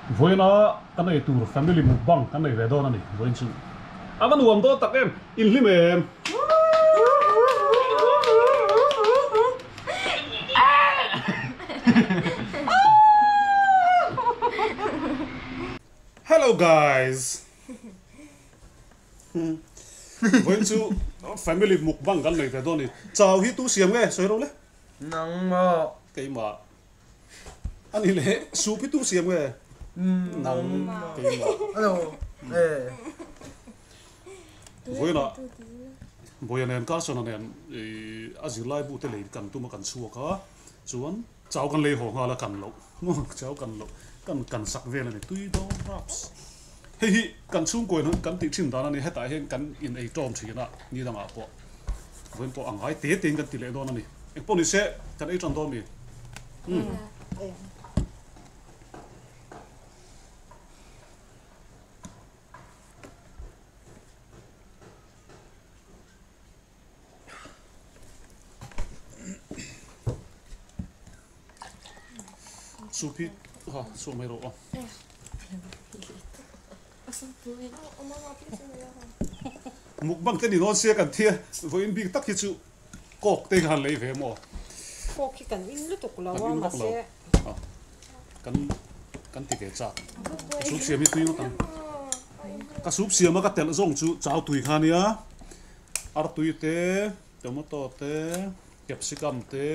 Vawiina kan ei tur family mukbang kan nei ve dawn a ni vawiin chu. A va nuam dawn tak em, in hlim em? Hello guys. Vawiin chu family mukbang kan nei ve dawn a ni. Chau hi tu siam nge sawi ro le? Nangmah. Keimah. A ni le, soup hi tu siam nge? Nang keimah. Hello. E. Vawiinah Bawiha nen Carson-a nen a zirlai bu te lei kan tum a kan chhuak a, chuan chau kan lei haw nghal a kan loh chau kan loh kan kan sak vel a ni tui dawn raps. Hei hi kan chhungkaw in kan tih thin dan a ni hetah hian kan in ei tawm thin a ni dangah pawh vawiin pawh a ngai te tein kan ti leh dawn a ni. Engpawh ni se kan ei tan dawn mi? Umm. Soup hi ha suah mai rawh aw. Mukbang te ni dawn sia kan thia vawiin bik tak hi chu kawk te khan lei ve maw. Kawk hi kan in lutuk lo a mahse. Kan kan ti ve chak. Soup siam hi tui ngawt ang. Ka soup siam a ka telh zawng chu chau tui kha nia. Artui te, tomato te, capsicum te,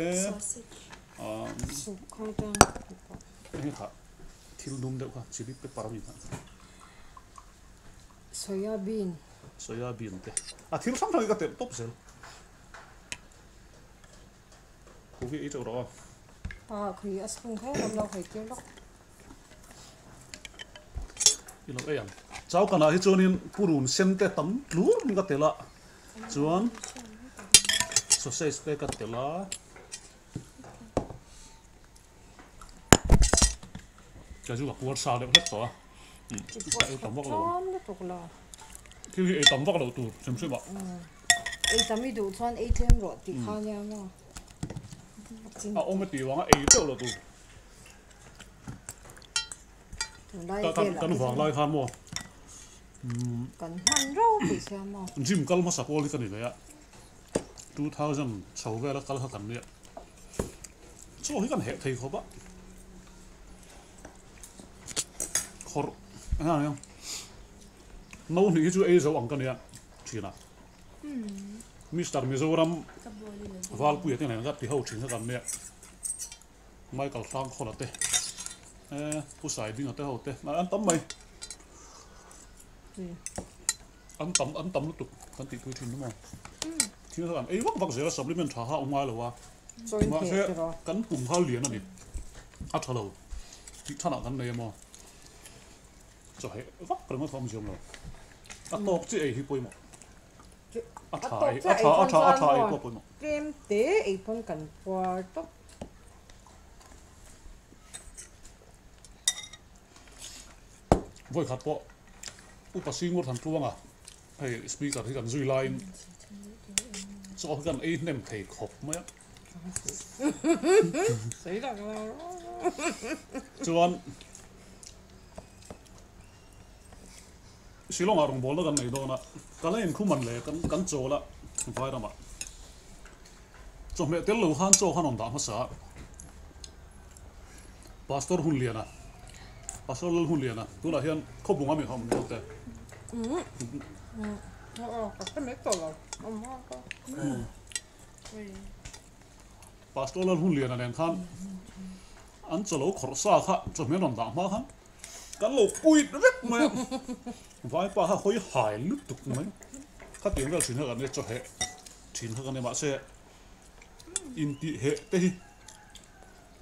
eng kha thil dum deuh kha chili pepper a mi kha. Soya bean. Soya bean te. A thil hrang hrang hi ka telh tawp zel. Khuvi ei teuh rawh a. Ah, khui a spoon kha ram lo hawi tir lawk. I lo ei ang. Chau kanah hi chuanin purun sen te tam tlur in ka tel a, chuan sausage te ka tel a. Ka zu ka puar sa deuh hlek tawh a. Ka ei tam vak lo. Thil hi ei tam vak lo tur hrim hrim ah. Ei tam i duh chuan ei tlem rawh tih kha nia maw. A awm e tih vanga ei teuh lo tur. Kan vang lai khan maw. Kan hman rau tih sia maw. Gym kal hmasa pawl hi ka ni ve a. 2000 chho vela kal kha kan nia. Chaw hi kan heh thei khawp a. Khawrh eng ang eng. No hnih hi chu ei zo ang ka nia thin a. Mister Mizoram Valpuia te nen kha ti ho thin kha kan nia. Michael Hrangkhawla te eh Pu Saidinga te ho te an tam mai. An tam an tam lutuk kan tih pui thin maw. Thil kha kan ei vak vak zel a supplement tha ha awm ngai lo a. Mahse kan pum kha lian a ni. A tha lo tih thanah kan nei a maw. Chaw heh vak ringawt kha awm ziam lo. A tawk chi ei hi pawimawh. A tha ei a tha a tha a tha ei pawh pawimawh. Tlem te ei pawn kan puar tawp. Vawi khat pawh Upa Singur han tluang a, hei speaker hi kan zui laiin chaw hi kan ei hnem thei khawp mai a. Chuan Shillong ah rawngbawlna kan nei dawn a, ka la inkhum an le kan kan chawl a vai ramah. Chawhmeh tel lo khan chaw khan rawn dah hmasa a, Pastor Hunliana, Pastor Lalhunliana tunah hian khawbung a mi hawm deuh te. Pastor Lalhunliana nen khan an chaw lo khawrh sa kha chawhmeh an rawn dah hma khan Kan lo puit vek mai a, vaipa kha hawi hai lutuk mai. Khatiang vel thin kha kan nia, chaw heh thin kha kan nia, mahse intih heh te hi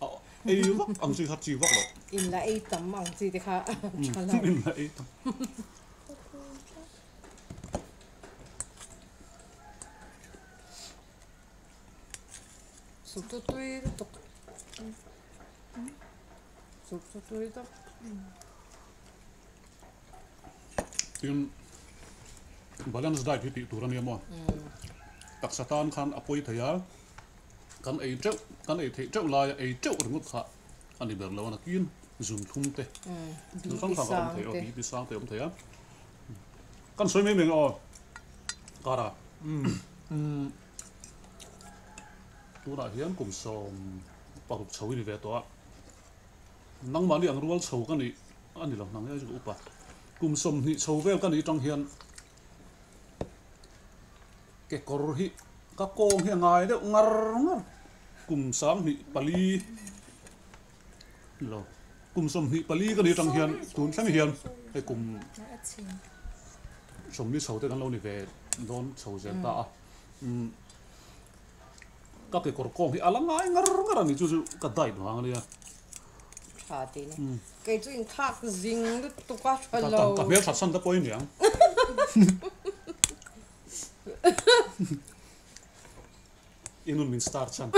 a ei vak ang chi kha chi vak lo. In la ei tam ang chi te kha tha lo. In la ei tam. Suk chu tui lutuk. Suk chu tui tak. Tin balance diet hi tih tur a nia maw. Taksa tan khan a pawi thei a, kan ei teuh kan ei theih teuh laia ei teuh ringawt kha a ni ber lo a, nakin zun thlum te thil hrang hrang a awm thei aw, BP sang te a awm thei a. Kan sawi mai mai ang aw Kara. Tunah hian kum 16 chho i ni ve tawh a, nangmahni ang rual chho ka nih a ni lo hnang e chu upa. Kum 20 chho vel ka nih atang hian kekawr hi ka kawng hi a ngai deuh ngar ngar. Kum 24 lo kum 24 ka nih atang hian tun thleng hian hei kum 40 chho te kan lo ni ve dawn chho zel ta a. Ka kekawr kawng hi a la ngai ngar ngar a ni chu chu ka diet vang a nia. Tha tih na. Kei chu inthlak zing lutuk a tha lo. Ka hmel that san te pawh i niang. I nun min star chan.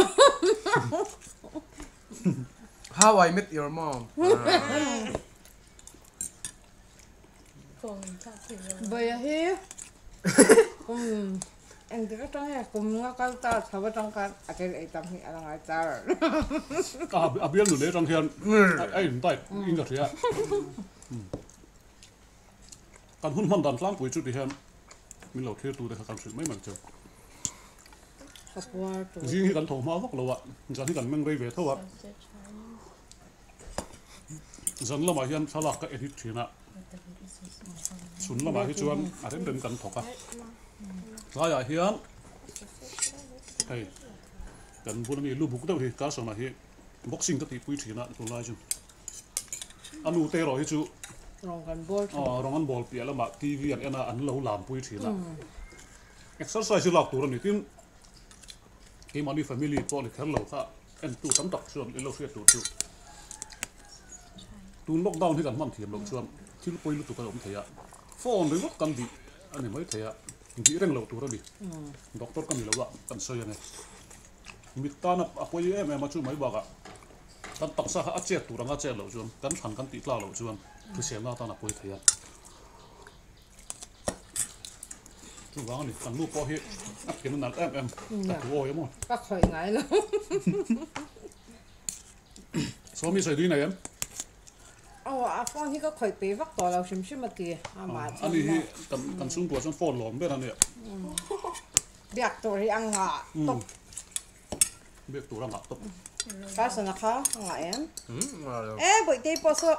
How I met your mom. Bawia hi kum engtik atang nge kum nga kal ta chho atang khan a thil ei tam hi a la ngai char. A bial nu leh atang hian a in diet in ka hria. Kan hun hman dan tlangpui chu ti hian min lo thlir tu te kha kan hrilh mai mai chu. Zing hi kan tho hma vak lo a, zan hi kan meng rei ve tho a. Zan lamah hian thlalak ka edit thin a, chhun lamah hi chuan a rem rem kan thawk a. Tlaiah hian hei kan bula mi lu buk deuh hi Carson-a hi boxing ka tihpui thin a tunlai chu. A nu te erawh hi chu rawng an bawl piah lamah TV an en a, an lo lampui thin a. Exercise hi lak tur a ni tin keimahni family pawh ni kher lo kha entu tam tak chuan i lo hriat tur chu tun lockdown hi kan hman thiam loh chuan thil pawi lutuk a awm thei a, phone ringawt kan dih a ni mai thei a, dih reng loh tur a ni. Doctor ka ni lo a kan sawi a ni. Mit tana a pawi em em a chu mai bakah kan taksa kha a chet tur anga chet loh chuan kan thlan kan tih tlak loh chuan hriselna atan a pawi thei a. Chuvang a ni, kan nu pawh hi a thiam a nalh em em, ka thu awi emaw. Ka khawih ngai lo. Sawmi sawi dui nei em? Aw, a phone hi ka khawih peih vak tawh lo hrim hrim a ti, amah chuan. Ani hi kan chhungkua chuan phone lawm ber a nia. Biak tur hi a ngah tawp. Biak tur a ngah tawp. Carson-a kha a ngah em? E Bawihtei pawh saw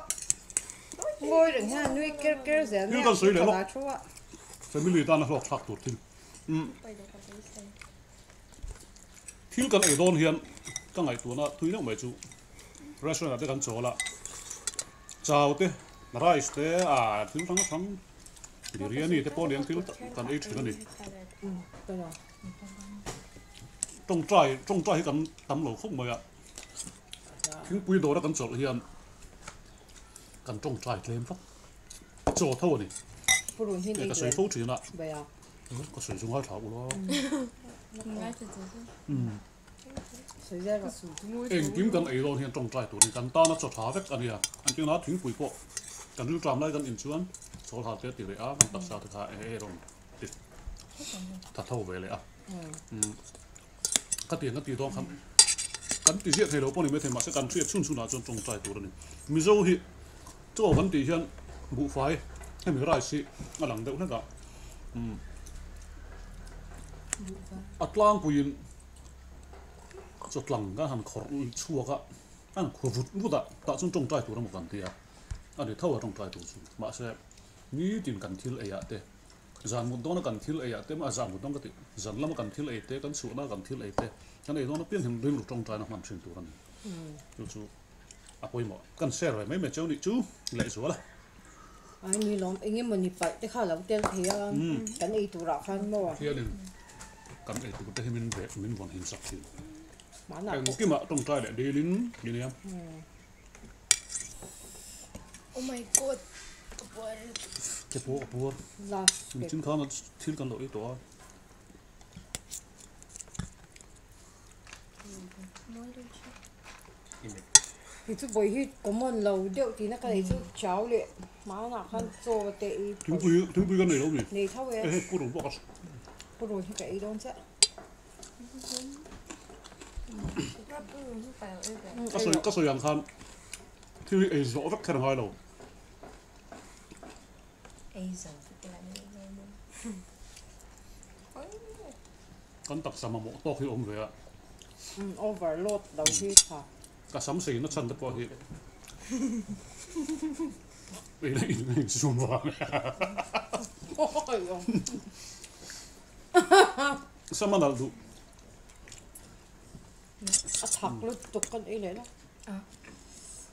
ngawi reng hian a nui ker ker zel mai a, thil kan thu a. Family tana hlawk thlak tur thil. Thil kan ei dawn hian ka ngaihtuahna thui deuh mai chu restaurant ah te kan chawl a, chow te, rice te, ah thil hrang hrang biryani te pawh aniang thil kan ei thin a ni. Tawngtai tawngtai hi kan tam lo khawp mai a, thingpui dawra kan chawlh hian kan tawngtai tlem vak chaw tho a ni. Hei ka sawi fo thin a, ka sawi chu ngaithla ula. Engkim kan ei dawn hian tawngtai tur hi kan tana chaw tha vek a nia, an tina thingpui pawh kan rilṭam lai kan in chuan chawl hal te a ti reh a, kan taksa te kha e rawn ti tha tho ve leh a. Ka tiang ka ti dawn khan kan ti ziah thei lo pawh ni maithei mahse kan hriat chhun chhunah chuan tawngtai tur a ni. Mizo hi chaw kan tih hian buhfai hemi rice hi a lang deuh hlek a, a tlangpuiin chaw tlang kan han khawrh chhuak a, an khur vut vut a, tah chuan tawngtai tur emaw kan ti a, a ni tho a tawngtai tur chu mahse nitin kan thil ei ah te Zan mut dawna kan thil ei ah te mah zan mut dawn ka tih, zan lama kan thil ei te, kan chhuahna kan thil ei te, kan ei dawn apiang hian rilru tawngtaina hman thin tur a ni. Chu chu a pawimawh. Kan share ve mai mai cheu nih chu lehzual a. Ai ni lawm, eng emaw ni palh te kha a lo tel thei a, kan ei turah khan maw? Pathianin kan ei tur te hi min veh, min vawn him sak thin. Engkimah tawngtai leh dilin ti nia. Oh my god ka puar Ke pawh ka puar Nichin khan thil kan lo ei tawh a. Ti chu bawi hi common lo deuh tihna ka nei chu chau leh hmanah khan chaw te ei Thingpui thingpui kan nei lo mi? Nei tho e. Hei purun pawh ka Purun hi ka ei dawn chiah. Ka sawi ka sawi ang khan. Thil hi ei zawh vek kher ngai lo. Ei zo vek ila ni mai maw. Kan taksa mamawh tawk hi awm ve a. Overload lo hi tha. Ka sam sei na chhan te pawh hi ei la in a insum vang a. Sam a nalh duh. A thak lutuk kan ei leh la.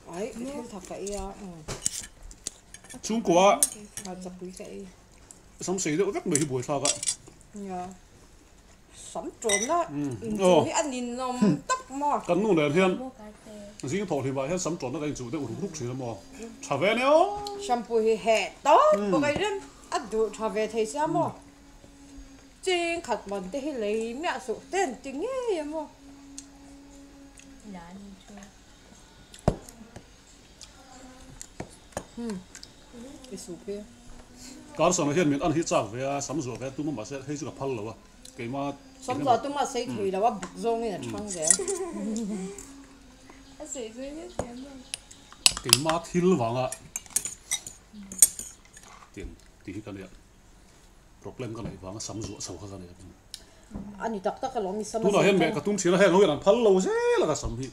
Ai thil thak ka ei a. Chhungkua chapui ka ei. Sam sei deuh vek mai hi buaithlak a. Nia. Sam ṭawn la inchuh hi a ninawm tak maw. Kan nu nen hian zing thawh hlimah hian sam ṭawnna kan inchuh deuh ruk ruk ṭhin a maw. Ṭha ve nia aw. Shampoo hi heh tawp bawk a rin a duh ṭha ve thei sia maw. Ching khat man te hi lei miah suh ten ti ngei a maw. I sup hi. Carson-a hian min an hi chak ve a, sam zuah ve a tum a mahse hei chu ka phal lo a, keima Sam zuah tum a sei thei lo a, buk zawngin a chhang zel. A sei zui viau thei a maw. Keima thil vanga tiang tih hi ka nia. Problem ka neih vanga sam zuah chho kha ka nei a. A ni tak tak alawm i sam a Tunah hian meh ka tum thin a, heng ho hian an phal lo zel a ka sam hi.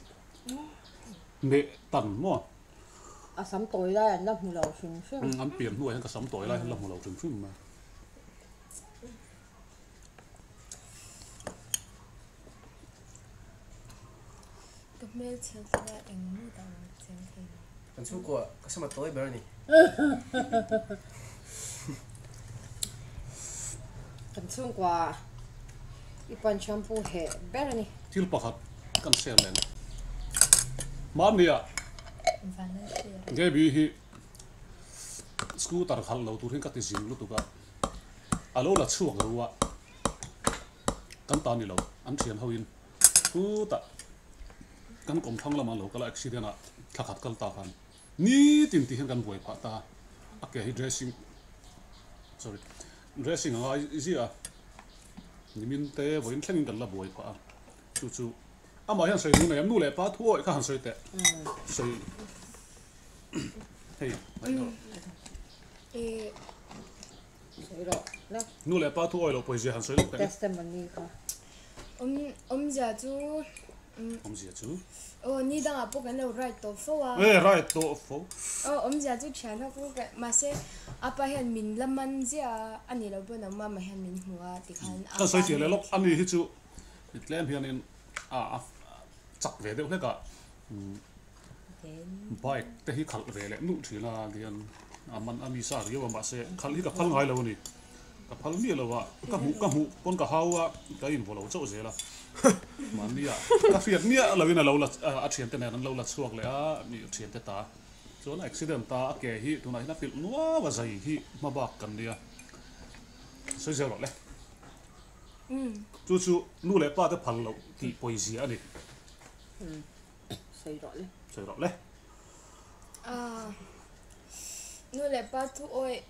Meh tan maw? A sam tawi lai an la hmu lo hrim hrim. An pian hnuah hian ka sam tawi lai an la hmu lo hrim hrim a. Ka hmel chhiat hlawh a eng mut a awm chiang thei lo. Kan chhungkua ka sama tawi ber a ni. Kan chhungkua i pan shampoo heh ber a ni. Thil pakhat kan share leh ang. Hmannia Gaby hi scooter khalh lo tur hian ka ti zing lutuk a, a lo la chhuak lo a, kan ta ni lo, an thian hoin Chutah kan kawmthlang lamah lo kal a accident ah thla khat kal ta khan nitin tih hian kan buai phah ta a, a ke hi dressing sorry dressing a ngai ziah a, nimin te vawiin thlengin kan la buai phah a, chu chu amah hian sawi nu nei a, nu leh pa thu awih kha han sawi teh sawi hei nu leh pa thu awih loh pawizia han sawi lawk teh. Testimony kha. Awmzia chu Awmzia chu Aw ni dangah pawh kan lo ride tawh fo a. E ride tawh fo. Aw awmzia chu thian ho pawh ka mahse apa hian min la man ziah a, a ni lo pawh nangmah mah hian min hmu a tikhan apa Ka sawi fiah leh lawk a ni hi chu tlem hianin a chak ve deuh hlek a bike te hi khalh ve leh nuh thin a tihian a man a mi sa riau a mahse khalh hi ka phal ngai lo a ni. Ka phal miah lo a, ka hmuh ka hmuh pawn ka hau a, ka invaw lo chauh zel a. Mahni ah ka hriat miah lo in a lo la a thiante nen an lo la chhuak leh a, mi thiante ta. Chuan accident ta a ke hi tunah hian a pilh nuau a zai hi hma bak kan nia. Sawi zel rawh le. Chu chu nu leh pa te phal loh tih pawizia a ni. Sawi rawh le. Sawi rawh le. Nu leh pa thu awih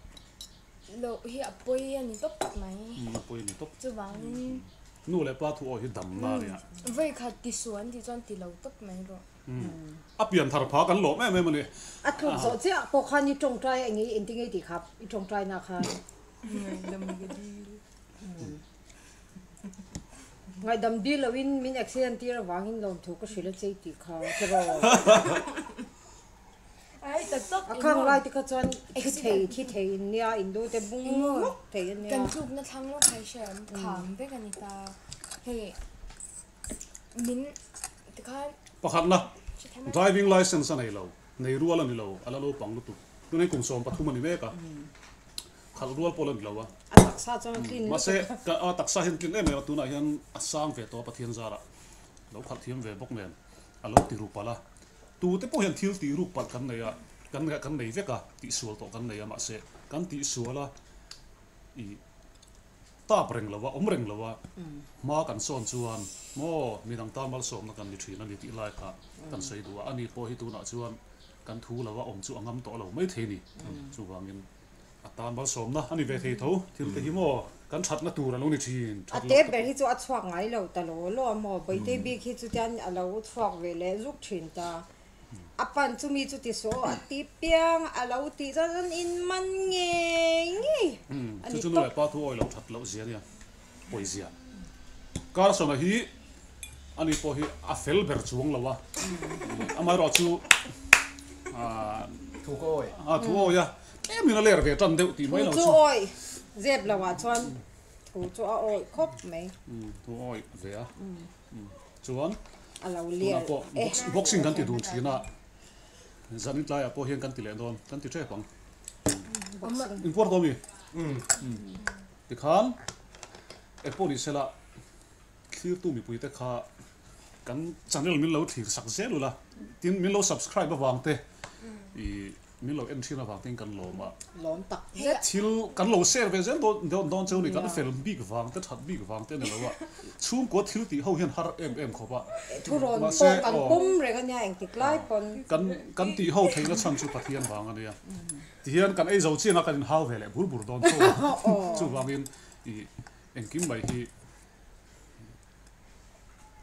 loh hi a pawi a ni tawp mai. A pawi a ni tawp. Chuvangin. Nu leh pa thu awih hi damna a nia. Vawi khat ti suh an tih chuan ti lo tawp mai rawh. A pian thar pha kan lawm em em a ni. A tluk zawh chiah pawh khan i tawngtai eng i engtin nge i tih kha i tawngtai na khan. Ngaihdam ka dil. Ngaihdam dil loin min accident tir avangin lawmthu ka hrilh a che i tih kha tiraw. A khang lai te kha chuan thi thei thi thei in nia in lu te bung ngawt thei a nia. Kan tlukna thlang lawk kha i hre em? Kham vek a ni ta. Hei min tikhan. Pakhatna, driving licence a nei lo, nei rual a ni lo, a la naupang lutuk. Tunah hian kum 13 a ni mek a, khalh rual pawh la ni lo a. A taksa chuan a tlin lutuk. Mahse, a taksa hian tlin em em a, tunah hian a sang ve tawh a Pathian zarah lo khalh thiam ve bawk nen a lo ti ru palh a. Tute pawh hian thil tih ruk palh kan nei a, kan kan nei vek a, tihsual tawh kan nei a, mahse kan tihsual a ih tap reng lo a, awm reng lo a, hma kan sawn chuan maw midang tan malsawmna kan ni thin a ni tih lai kha kan sawi duh a, ani pawh hi tunah chuan kan thu lo a awm chu a ngam tawh lo maithei a ni, chuvangin. A tan malsawmna a ni ve thei tho, thil te hi maw kan thatna tur a lo ni thin, A te ber hi chu a chhuak ngai lo ta lo lo a maw, Baitei bik hi chutian a lo chhuak ve leh zuk thin ta. A pan chumi chu ti suh aw a ti piang a lo tih chuan an in man ngei ngei a Chu ni chu nu tawp. leh pa thu awi lo that loh zia nia pawi zia. Carson-a hi ani pawh hi a fel ber chuang lo a, amaherawh chu Thu ka awi. A thu awi a, tlem in a ler ve tan deuh tih mai Thu lo chu chu. awi zep lo ah chuan thu chu a awi khawp mai. Thu awi ve a. Chuan A lo tunah liar pawh e. boxing kan ti dun thin a, zanin tlaiah pawh hian kan ti leh dawn, kan ti tep ang. Inpuar dawn mi? Tikhan engpawh ni sela thlirtu mipuite kha kan channel min lo thlir sak zel ula, tin min lo subscribe avang te ih Min lo en thin avang ten kan lawm a. Lawm tak zet. Thil kan lo share ve zel dawn dawn cheu ni kan fel bik vang te that bik vang te a ni lo a. Chhungkua thil tih ho hian har em em khawp a. Thurawn pawh kan pawm reng a nia engtik lai pawn. Kan kan tih ho theihna chhan chu Pathian vang a nia. Tihian kan ei zo chiang a kan inhau ve leh bur bur dawn tho a. Chuvangin ih engkim mai hi.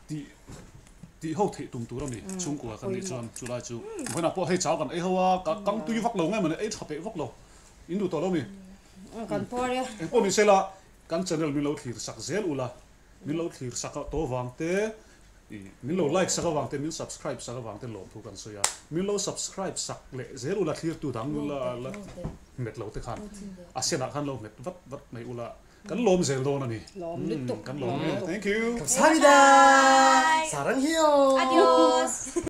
Tih tih ho theih tum tur a ni chhungkua kan nih chuan chulai chu vawiinah pawh hei chau kan ei ho a ka kang tui vak lo nge mawni ei tha peih vak lo in duh tawh lo mi kan puar e engpawh ni sela kan channel min lo thlir sak zel ula min lo thlir sak a tawh vang te ih min lo like sak avang te min subscribe sak avang te lawmthu kan sawi a min lo subscribe sak leh zel ula thlirtu dang la la hmet lo te khan a senah khan lo hmet vat vat mai ula. Kan lawm zel dawn a ni. Lawm lutuk. Kan lawm e. Thank you. Kamsahamnida. Sarangheyo. Adios.